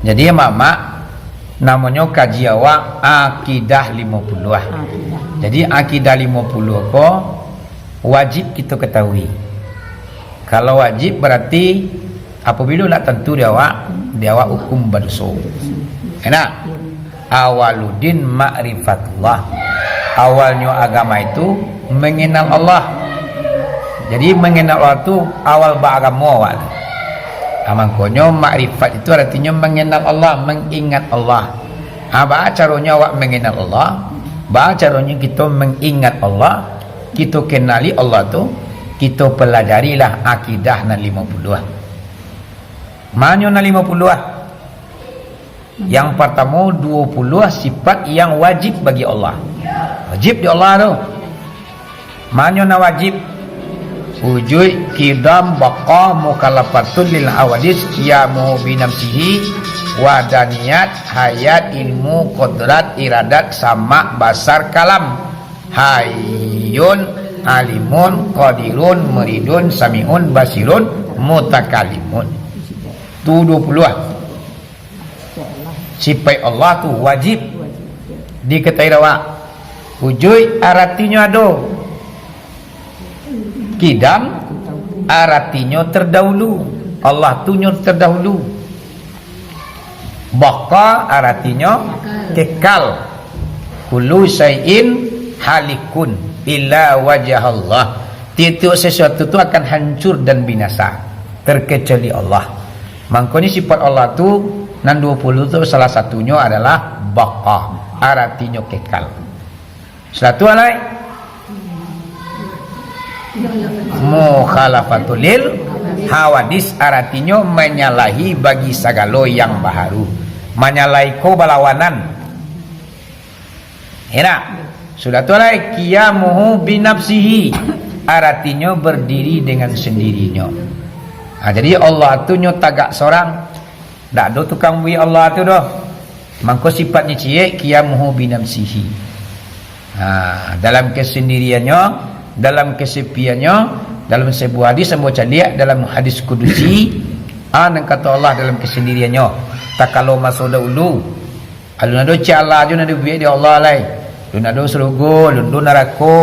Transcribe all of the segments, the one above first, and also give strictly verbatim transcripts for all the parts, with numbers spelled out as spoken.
Jadi, Mak-mak, namonyo kaji awak Akidah Limo Puluah. Akidah. Jadi, Akidah Limo Puluah ko wajib kito katahui. Kalau wajib, bararti apabilo ndak tantu di awak, di awak hukum badoso. Enak? Awaluddin ma'rifatullah. Awalnyo agama itu manganal Allah. Jadi, manganal Allah tu awal baagamo awak tu. Ah, mangkonyo makrifat itu aratinyo manganal Allah, mangingat Allah. Ah, baa caronyo awak manganal Allah? Baa caronyo kito mangingat Allah? Kito kanali Allah tu, kito palajarilah akidah nan limo puluah. Manyo nan limo puluah? Yang partamo, duo puluah sifat yang wajib bagi Allah. Wajib di Allah tu. Manyo nan wajib? Wujuik, qidam, baqa, mukhalafatun lil hawadis, qiyamu binafsihi, wahdaniyat, hayat, ilmu, qudrat, iradat, sama', basar, kalam. Hayyun, alimun, qadirun, muridun, sami'un, basirun, mutakalimun. Tu duo puluah. Sipaik Allah tu wajib dikatahui awak. Wujuik aratinyo ado. Qidam aratinyo tardahulu. Allah tu nyo tardahulu. Baqa aratinyo kekal. Kullu syai'in halikun illa wajahallah. Tiap-tiap sesuatu tu akan hancur dan binasa, terkecuali Allah. Mangkonyo sifat Allah tu nan duo puluah tu salah satunyo adalah baqa, aratinyo kekal. Sudah tu alai, mukhalafatul lil hawadis, aratinyo manyalahi bagi sagalo yang baharu. Manyalahi ko balawanan. Enak. Sudah tu alai, qiyamuhu binafsihi, aratinyo berdiri dengan sendirinyo. Ha, jadi Allah tu nyo tagak sorang. Ndak ado tukang buek Allah tu doh. Mangko sifatnyo ciek, qiyamuhu binafsihi. Ha, dalam kesendiriannyo, dalam kesepiannyo, dalam sebuah hadis ambo caliak, dalam hadis kudusi, ah, nan kato Allah dalam kesendiriannyo, takalo maso dahulu, alun ado cala jo nan dibuek dek Allah lai. Alun ado sarugo, alun ado narako,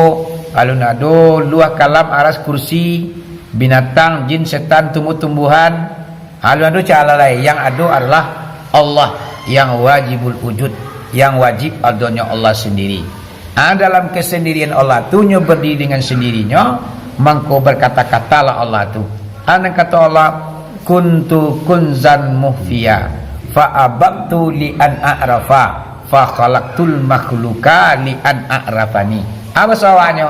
alun ado luah kalam aras kursi, binatang, jin, setan, tumbuh-tumbuhan. Alun ado cala lai. Yang ado adalah Allah yang wajibul wujud, yang wajib adonyo Allah sendiri. Ah, dalam kesendirian Allah tu, nyo berdiri dengan sendirinyo, mangko berkata-katalah Allah tu. Ah, nan kato Allah, "Kuntu kunzan mukhfiya, fa ababtu li an a'rafa, fa khalaqtul makhluqa li an a'rafani." Apa sawahnyo?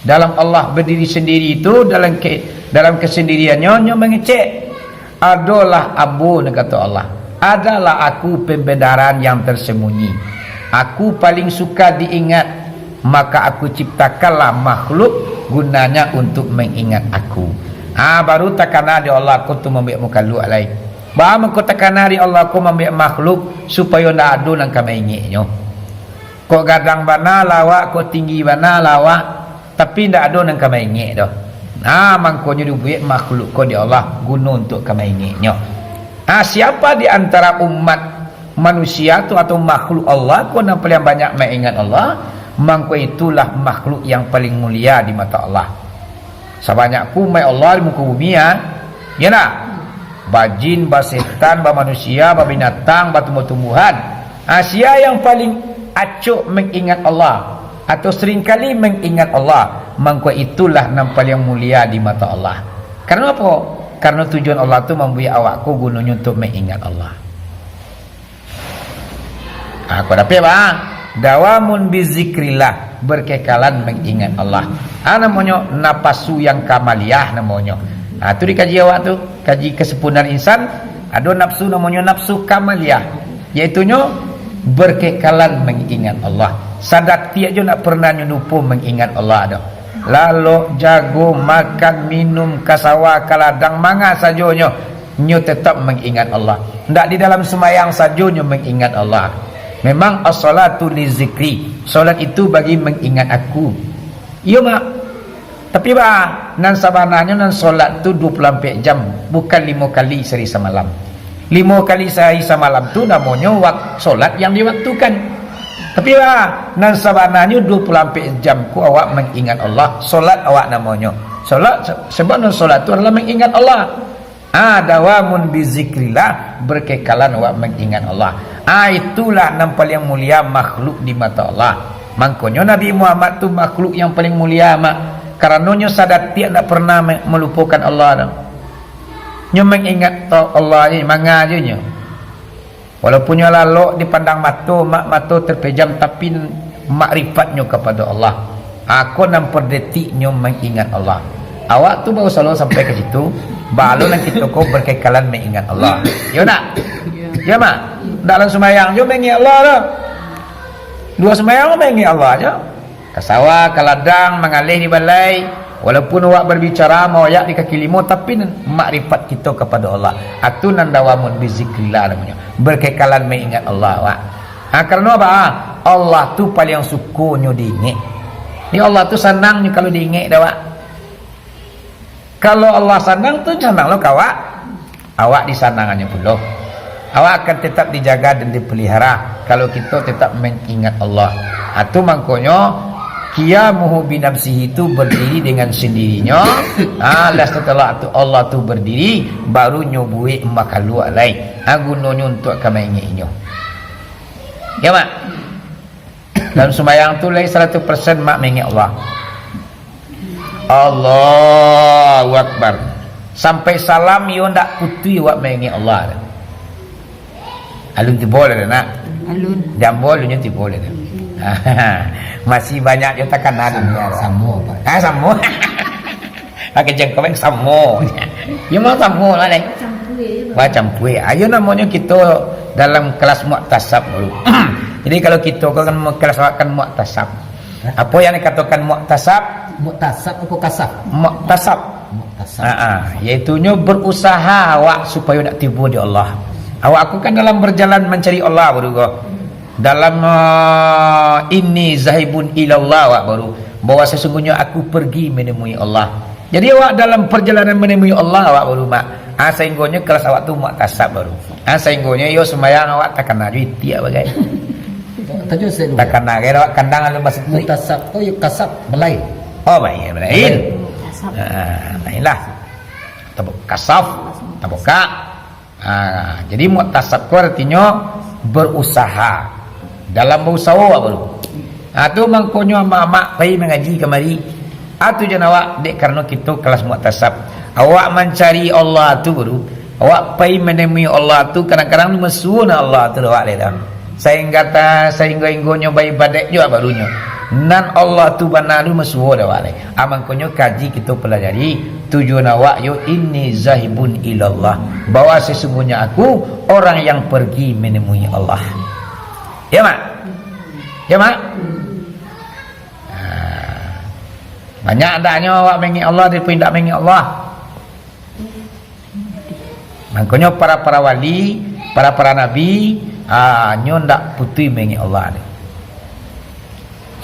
Dalam Allah berdiri sendiri tu, dalam ke, dalam kesendiriannyo, nyo mangecek, "Adolah ambo," nan kato Allah. "Adalah aku pembenaran yang tersembunyi. Aku paling suka diingat, maka aku ciptakanlah makhluk gunanya untuk mengingat aku." Ha, baru takana di Allah ko tu mambuek makhluk lai. Baa mangko takana di Allah ko mambuek makhluk, supayo ndak ado nan ka maingeknyo. Kok gadang bana lah awak, kok tinggi bana lah awak, tapi ndak ado nan ka maingek doh. Nah, mangkonyo dibuek makhluk ko di Allah, guno untuak ka maingeknyo. Ah, siapa di antara umat manusia tu atau makhluk Allah ko nan paliang banyak maingat Allah, mangko itulah makhluk yang paling mulia di mata Allah. Sabanyak ko umaik Allah di muko bumi, ah. Ya ndak? Bajin, basetan, bamanusia, babinatang, batumbuah-tumbuahan. Ah, sia yang paling acok mangingat Allah, atau seringkali mangingat Allah, mangko itulah nan paliang mulia di mata Allah. Karano apo? Karano tujuan Allah tu mambuek awak ko gunonyo untuak mangingat Allah. Ah, kok dapek, Bang? Dawamun bizikrillah, berkekalan mengingat Allah. Ah, namonyo napasu yang kamaliah namonyo. Ah, tu dikaji awak tu, kaji kesempurnaan insan. Ado nafsu namonyo nafsu kamaliah, yaitunyo berkekalan mengingat Allah. Sadatiak jo ndak pernah nyo lupo mengingat Allah doh. Lalok, jago, makan, minum, ka sawah, ka ladang, manga sajonyo, nyo tetap mangingat Allah. Ndak di dalam sumbayang sajo nyo mangingat Allah. Memang as-salatu li zikri, salat itu bagi mangingat Aku. Iyo, Mak. Tapi, Bah, nan sabananyo nan salat tu dua puluh ampek jam, bukan limo kali sahari samalam. Limo kali sahari samalam tu namonyo wak-, solat yang diwaktukan. Tapi, wah, nan sabananyo dua puluh ampek jam ko awak mangingat Allah, solat awak namonyo. Solat, se-, sebab nan solat tu adalah mangingat Allah. Ah, dawamun bizikrillah, berkekalan awak mangingat Allah. Ah, itulah nan paliang mulia makhluk di mato Allah. Mangkonyo Nabi Muhammad tu makhluk yang paling mulia, Mak. Karano nyo sadatiak ndak pernah me-, melupokan Allah tu. Nyo mangingat to-, Allah ni, manga jo nyo. Walaupun nyo lalok dipandang mato, mak, mato terpejam, tapi makrifatnyo kapado Allah. Ako nan per detik nyo mangingat Allah. Awak tu baru salo sampai ka situ, balo nan kito ko berkekalan mangingat Allah. Yo ndak? Yo, Mak? Ndak langsung sumbayang jo mangingat Allah tu. Duo sumbayang mangingat Allah jo. Ka sawah, ka ladang, mangaleh di balai, walaupun awak berbicara, maoyak di kaki limo, tapi makrifat kito kapado Allah. Atu nan dawamun bizikrillah namonyo. Berkekalan maingat Allah, awak. Ha, karano apa? Ah, Allah tu paliang suko nyo diingek. Ni Allah tu sanang nyo kalau diingek dah, awak. Kalau Allah sanang tu, sanang lo ka awak. Awak disanangannyo pulo. Awak akan tetap dijaga dan dipelihara kalau kito tetap mengingat Allah. Atu mangkonyo, qiyamuhu binafsihi tu berdiri dengan sendirinyo. Ah, lah setelah tu Allah tu berdiri, baru nyo buek makhluk lai. Ah, gunonyo untuak ka maingat inyo. Ya, Mak? Dalam sumbayang tu lai saratus persen mak maingat Allah. Allahu Akbar. Sampai salam yo ndak putuih awak maingat Allah. Alun tibo lah, nak. Alun. Jambo alun tibo lah. Masih banyak yo takana dunia. Samo, Pak. Ah, samo. Pakai jangkau kan samo. Yo mau samo lah, lai. Campur je, Pak. Wah, campur. Ayo namonyo kito dalam kelas muhtasab dulu. Jadi kalau kito kan kelas awak kan muhtasab. Apa yang dikatakan muhtasab? Muhtasab apa kasaf? Muhtasab. Muhtasab. Ha, ha. Yaitunyo berusaha awak supayo nak tibo di Allah. Awak aku kan dalam berjalan mencari Allah, baru ko. Dalam, ah, inni zahibun ilallah, awak baru. Bahwa sesungguhnya aku pergi menemui Allah. Jadi awak dalam perjalanan menemui Allah, awak baru, Mak. Ah, sehinggonyo kelas awak tu muhtasab baru. Ah, sehinggonyo yo sumbayang awak takana jo itiak bagai. Takana gai awak kandang lalu masuk tu. Muhtasab tu yo kasaf, belai. Oh, baik, belai. Ah, baiklah. Tabuk-, kasaf, tabuka. Ah, jadi muhtasab ko artinyo berusaha. Dalam berusaho awak baru. Ah, tu mangkonyo amak-amak pai mangaji kamari. Ah, tu jan awak, dek karano kito kelas muhtasab. Awak mancari Allah tu baru. Awak pai manemui Allah tu, kadang-kadang masuo na Allah tu awak lai dah. Saingga ta-, sainggo-inggonyo baibadat juo barunyo. Nan Allah tu bana tu masuo dah awak lai. Ah, mangkonyo kaji kito pelajari, tujuan awak yo inni zahibun ilallah. Bahwa sesungguhnya aku orang yang pergi menemui Allah. Ya, Mak? Ya, Mak? Nah, banyak andaknyo awak mengek Allah, tapi indak mengek Allah. Mangkonyo para-para wali, para-para nabi, ah, nyo ndak putuih mengek Allah ni.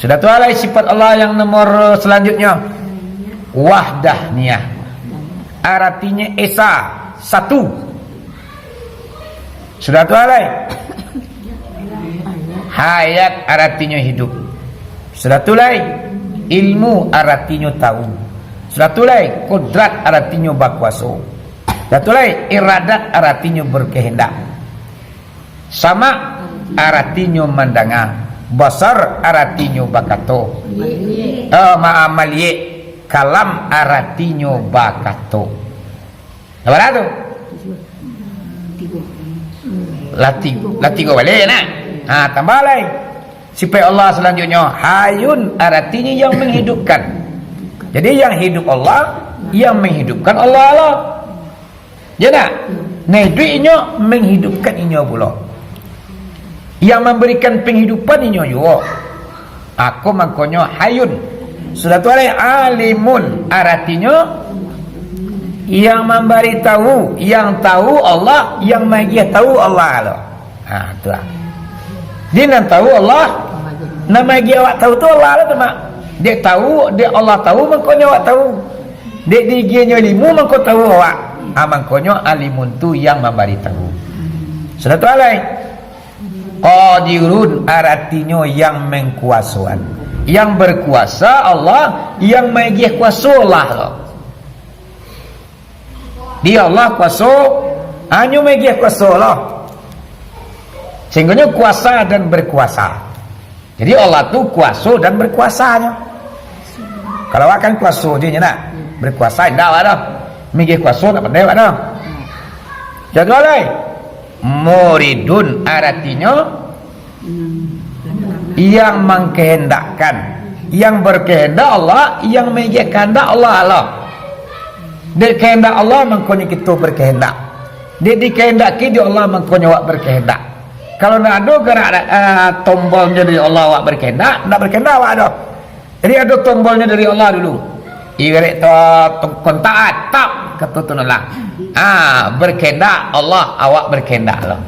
Sudah tu alai sifat Allah yang nomor selanjutnya, wahdaniyah. Aratinyo esa, satu. Sudah tu alai. Hayat aratinyo hidup. Sudah tu lai. Ilmu aratinyo tahu. Sudah tu lai. Kodrat aratinyo bakuaso. Sudah tu lai. Iradat aratinyo berkehendak. Samak aratinyo mandanga. Basar aratinyo bakato. Eh, ma-, maliek. Kalam aratinyo bakato. Napa tu? Lah ti-, lah tigo baliak, nah. Ha, tambah lai. Sifat Allah selanjutnya, hayun, aratinyo yang menghidupkan. Jadi, yang hidup Allah, yang menghidupkan Allah, Allah. Ya ndak? Nah, iduik inyo, menghidupkan inyo pulo. Yang memberikan penghidupan inyo juo. Ako mangkonyo hayun. Sudah tu alai alimun, aratinyo yang mambaritahu, yang tahu Allah, yang magiah tahu Allah lo. Ha, tu lah. Jadi nan tahu Allah, nan magiah awak tahu tu Allah lo tu, Mak. Dek tahu, dek Allah tahu, mangkonyo awak tahu. Dek digiahnyo ilmu, mangko tahu awak. Ha, mangkonyo alimun tu yang mambari tahu. Sudah tu alai. Qadirun aratinyo yang mengkuasoan. Yang berkuasa Allah, yang maigeh kuaso Allah lo. Di Allah kuaso, hanyo maigeh kuaso lo. Sehinggonyo kuasa dan berkuasa. Jadi Allah tu kuaso dan berkuasanyo. Kalau awak kan kuaso je nyo nak. Berkuasa indak awak doh. Migeh kuaso nak pandai awak doh. Jago lai. Muridun aratinyo yang mengkehendakkan. Yang berkehendak Allah, yang migeh kehendak Allah lo. Dek kehendak Allah mangkonyo kito berkehendak. Dek dikehendaki dek Allah mangkonyo awak berkehendak. Kalau ndak ado gerak, ah, tombolnyo dari Allah awak berkehendak, ndak berkehendak awak doh. Jadi ado tombolnyo dari Allah dulu. Ibarat tu kontak atap kato tu lah. Ah, berkehendak Allah awak berkehendak lo.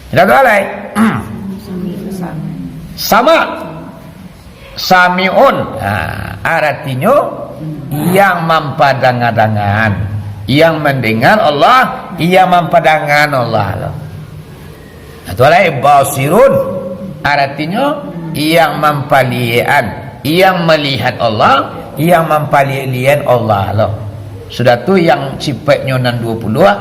Sudah tu alai. Sama. Samiun, ha, aratinyo yang mampadangadangaan, yang mandengar Allah, yang mampadangaan Allah lo. Atau lain, basirun, aratinyo yang mampaliek-an, yang malihat Allah, yang mampaliek-liekan Allah lo. Sudah tu yang sipaiknyo nan duo puluah,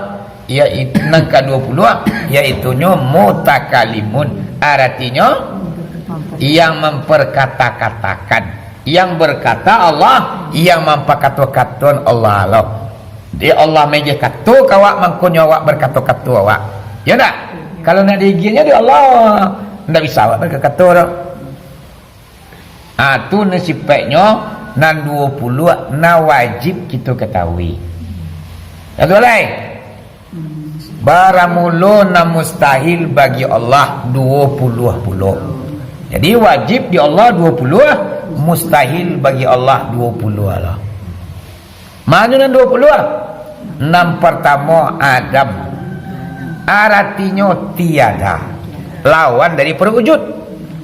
yaitu nan ka duo puluah, yaitunyo mutakalimun, aratinyo yang mamparkata-katakan, yang barkata Allah, yang mampakato-katoan Allah lo. Di Allah maigeh kato ka awak, mangkonyo awak barkato-kato awak. Yo ndak? Kalau ndak diiginnyo di Allah, ndak bisa awak barkato doh. Ah, tu nan sipaiknyo nan duo puluah, nan wajib kito katahui. Satu lai. Baramulo nan mustahil bagi Allah duo puluah pulo. Jadi, wajib di Allah duo puluah, mustahil bagi Allah duo puluah lah. Manyo nan duo puluah? Nan partamo, Adam. Aratinyo tiada. Lawan daripado wujud.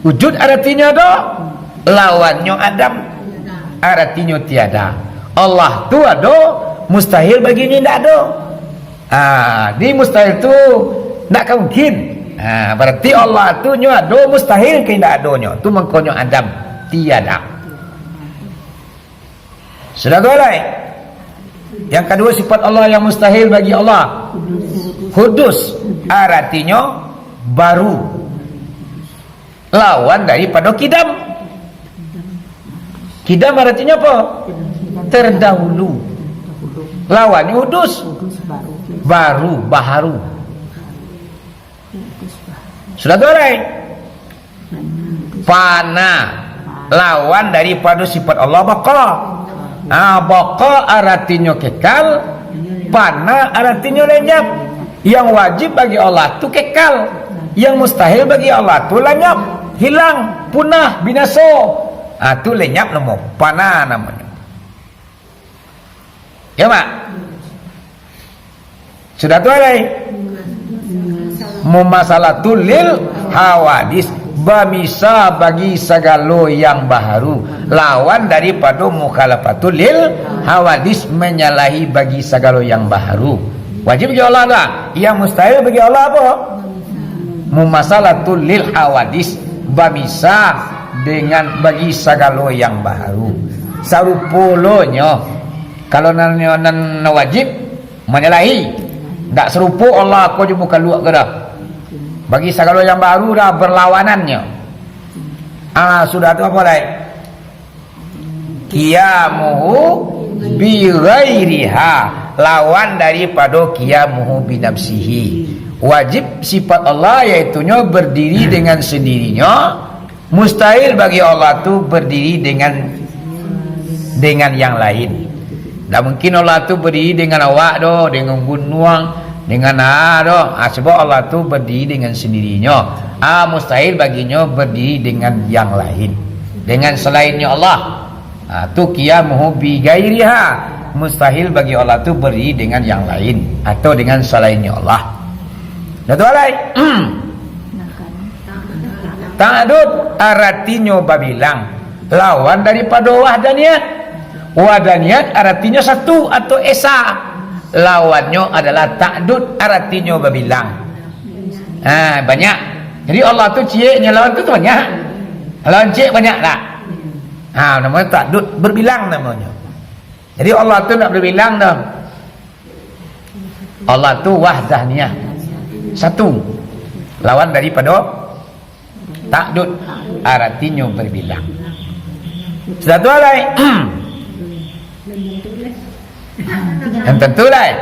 Wujud aratinyo ado, lawannyo Adam. Aratinyo tiada. Allah tu ado, mustahil baginyo indak ado. Ah, di mustahil tu ndak ka mungkin. Ah, bararti Allah tu nyo ado, mustahil ka indak adonyo. Tu mangkonyo Adam. Tiada. Sudah tu lai. Yang kaduo, sifat Allah yang mustahil bagi Allah. Hudus, aratinyo baru. Lawan daripado kidam. Kidam aratinyo apo? Terdahulu. Lawannyo hudus. Baru, baharu. Sudah tu lai. Fana, lawan daripado sifat Allah baqa. Ah, baqa aratinyo kekal, fana aratinyo lenyap. Yang wajib bagi Allah tu kekal, yang mustahil bagi Allah tu lanyap, hilang, punah, binaso. Ah, tu lenyap namo, fana namonyo. Ya, Mak? Sudah tu lai. Mumasalatul lil hawadis, bamisa bagi sagalo yang baharu, lawan daripado mukhalafatul lil hawadis, manyalahi bagi sagalo yang baharu. Wajib bagi Allah lah. Yang mustahil bagi Allah apo? Mumasalatul lil hawadis, bamisa dengan bagi sagalo yang baharu. Sarupo lo nyo. Kalau nan, nan, nan wajib, manyalahi. Ndak sarupo Allah ko jo mukhaluak ko doh. Bagi sagalo yang baharu dah barlawanannyo. Ah, sudah tu apo lai? Qiyamuhu bi ghairiha, lawan daripado qiyamuhu bi nafsihi. Wajib sifat Allah, yaitunyo berdiri dengan sendirinyo. Mustahil bagi Allah tu berdiri dengan, dengan yang lain. Ndak mungkin Allah tu berdiri dengan awak doh, dengan gunuang, dengan ah doh. Ah, sebab Allah tu berdiri dengan sendirinyo. Ah, mustahil baginyo berdiri dengan yang lain, dengan selainnyo Allah. Ah, tu qiyamuhu bi ghairiha. Mustahil bagi Allah tu berdiri dengan yang lain atau dengan selainnyo Allah. Dah tu alai. Ta'dud aratinyo babilang, lawan daripado wahdaniyat. Wahdaniyat aratinyo satu atau esa. Lawannyo adalah ta'dud, aratinyo babilang. Ha, banyak. Jadi Allah tu ciek, nyo lawan tu, tu banyak. Lawan ciek banyak tak? Ha, namanya ta'addud, berbilang namanya. Jadi Allah tu ndak berbilang dah. Allah tu wahdaniyah. Satu. Lawan daripada ta'addud, aratinyo berbilang. Sudah tu alai. Yang tentu lai.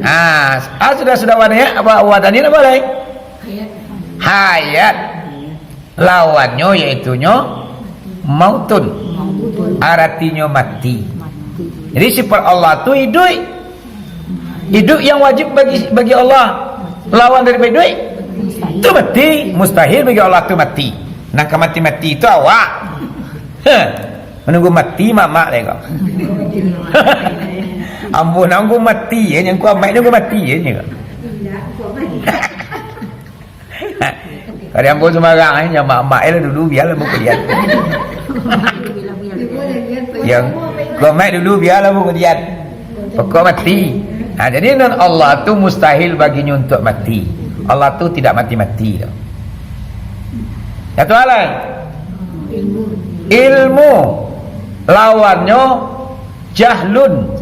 Ah, ah, sudah-sudah wahdaniyah, apa wahdaniyah apa lai? Hayat. Lawannyo yaitunyo mautun. Aratinyo mati. Jadi sifat Allah tu iduik. Iduik yang wajib bagi bagi Allah. Lawan dari iduik tu mati. Mustahil bagi Allah tu mati. Nang ka mati-mati tu awak. Heh. Manunggu mati mamak lai ko. Ambo nunggu mati, eh, nyangku amaik nunggu mati, eh, nyangku. Kari ambo sumbarang, eh, nyo mamak, eh, lah dulu, bialah ambo kuliah. Yang, ko amaik dulu, bialah ambo kuliah. Pokok mati. Ha, jadi nan Allah tu mustahil baginyo untuk mati. Allah tu tidak mati-mati tu. Satu hal lai. Ilmu. Lawannyo jahlun.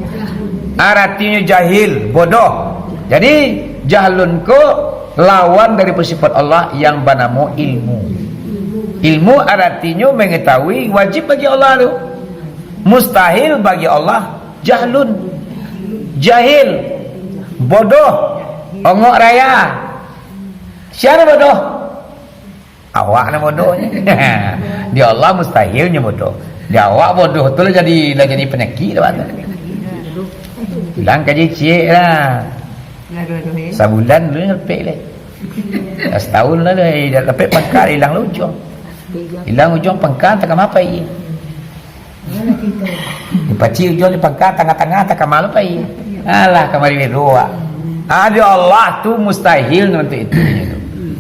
Aratinyo jahil, bodoh. Jadi, jahlun ko lawan dari sifat Allah yang banamo ilmu. Ilmu aratinyo mengetahui, wajib bagi Allah tu. Mustahil bagi Allah, jahlun. Jahil. Bodoh. Ongok raya. Sia nan bodoh? Awak nan bodoh. Di Allah mustahilnyo bodoh. Di awak bodoh tu lah jadi, lah jadi panyakik lah tu. Ilang kaji ciek lah. Sabulan dulu lapek lah. Dah satahun lah, dah lapek pangka, ilang lah ujuang. Ilang ujuang pangka, antah ka ma pai. Dipacik ujuang di pangka, tangah-tangah, antah ka ma lo pai. Alah, kamari bero awak. Ado Allah tu mustahil untuk itu.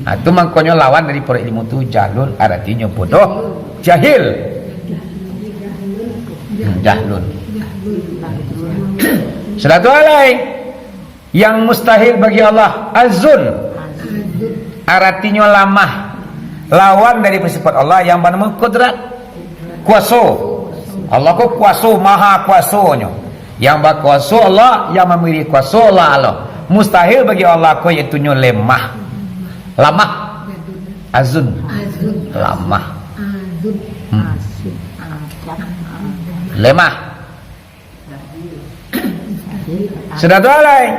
Ha, tu mangkonyo lawan dari poro ilmu tu, jahlun, aratinyo bodoh, jahil. Hmm, jahlun. Sudah tu alai. Yang mustahil bagi Allah, azun. Aratinyo lamah. Lawan dari sifat Allah yang banamo kudrat. Kuaso. Allah ko kuaso, maha kuasonyo. Yang bakuaso Allah, yang mambari kuaso Allah, Allah. Mustahil bagi Allah ko yaitunyo lemah. Lamah. Azun. Lamah. Hmm. Lemah. Sudah tu alai.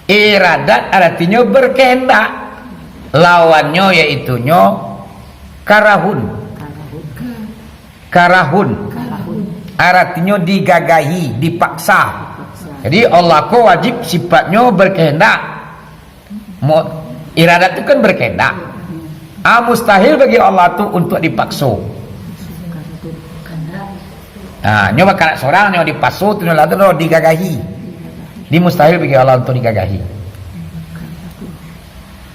Iradat aratinyo berkehendak. Lawannyo yaitunyo karahun. Karahun. Aratinyo digagahi, dipaksa. Jadi Allah ko wajib sifatnyo berkehendak. Mo-, iradat tu kan berkehendak. Ah, mustahil bagi Allah tu untuk dipakso. Ah, nyo bakarak sorang, nyo dipakso tu, nyo lah tu, nyo digagahi. Jadi mustahil bagi Allah untuk digagahi.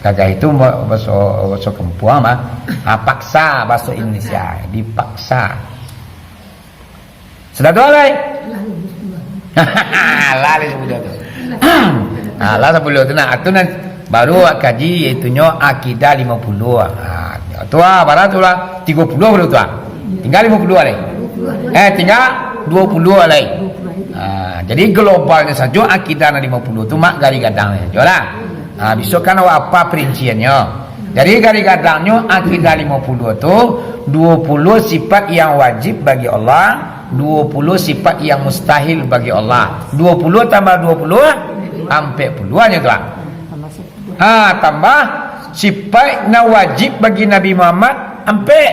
Gagahi tu ba-, baso, baso kampuang mah. Ah, paksa baso Indonesia, dipaksa. Sudah tu alai. Lah, lah sapuluah tu. Ah, lah sapuluah tu nah. Tu nah baru awak kaji, yaitunyo akidah limo puluah. Ah, tu ah, bara tu lah. Tigo puluah baru tu ah. Tingga limo puluah alai. Eh, tingga duo puluah alai. Ah, jadi globalnyo sajo akidah nan limo puluah tu mak gadang-gadang sajo lah. Ah, bisuak kan awak apa perinciannyo. Jadi, gadang-gadangnyo akidah limo puluah tu, duo puluah sifat yang wajib bagi Allah, duo puluah sifat yang mustahil bagi Allah. Duo puluah tambah duo puluah, ampek puluah nyo tu lah. Ha, tambah sifat nan wajib bagi Nabi Muhammad, ampek.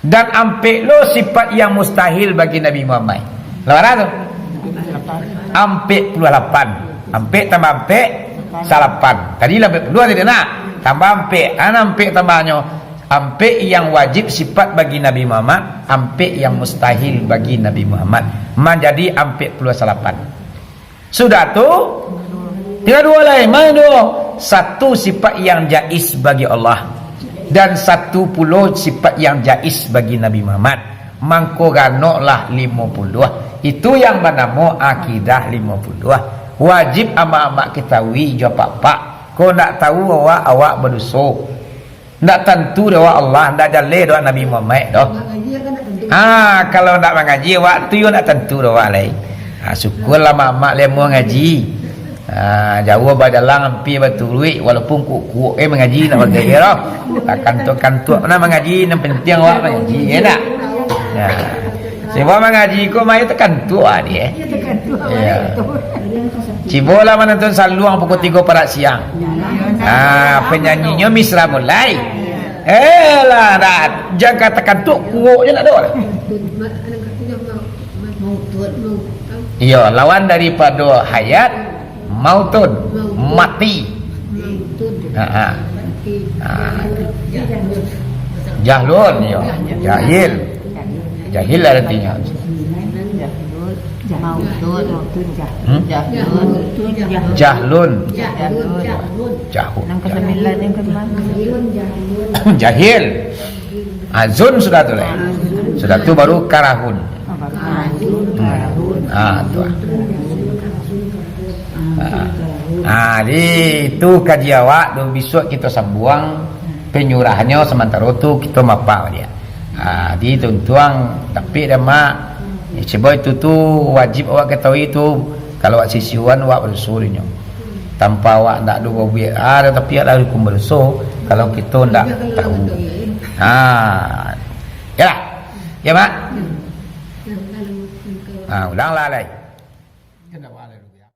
Dan ampek lo sifat yang mustahil bagi Nabi Muhammad. Lah bara tu? Ampek puluah lapan. Ampek tambah ampek, salapan. Tadi lah ampek puluah tadi nah. Tambah ampek. Ana ampek tambahnyo. Ampek yang wajib sifat bagi Nabi Muhammad, ampek yang mustahil bagi Nabi Muhammad. Manjadi ampek puluah salapan. Sudah tu, tingga duo lai. Ma nan duo? Satu sifat yang jaiz bagi Allah, dan satu pulo sifat yang jaiz bagi Nabi Muhammad. Mangko ganoklah limo puluah. Itu yang banamo akidah limo puluah. Wajib amak-amak katahui jo apak-apak. Kok ndak tahu awak, awak badoso. Ndak tantu doh awak Allah, ndak jaleh doh Nabi Muhammad doh. Ah, kalau ndak mangaji, awak tu yo ndak tantu doh awak lai. Ah, syukurlah amak-amak lai amuah ngaji. Ah, jauah bajalan ampia baturuik, walaupun kuok-kuok, eh, mangaji ndak bagai doh. Takantuak-kantuak, nah, mangaji, nan pantiang awak mangaji, yo ndak? Nah. Sebab mangaji ko mah takantuak, ah, dia. Iyo. Cubolah manonton saluang pukul tigo parak siang. Ah, panyanyinyo Misra Mulai. Eh lah, dah. Jan ka takantuak, kuok je nak doh. Iyo, lawan daripado hayat, mautun, mati. Ha, ha. Ha. Jahlun, iyo. Jahil. Jahil lah artinyo. Hmm? Jahlun. Jahul. Jahil. Ah, zun sudah tu lai. Sudah tu baru karahun. Hmm. Ah, tu. Ah. Ah, di tu kaji awak, dua bisuak kito sambuang, panyurahnyo samantaro tu kito mapa dia. Ah, di tuntuang tapi dah mak. Eh, sebab itu tu wajib awak katahui tu, kalau awak sisiuan awak badoso dinyo. Tanpa awak ndak ado babuek, ah, tapi awak lah hukum badoso kalau kito ndak tahu. Ha. Yalah. Ya, Mak? Ha, ulanglah lai.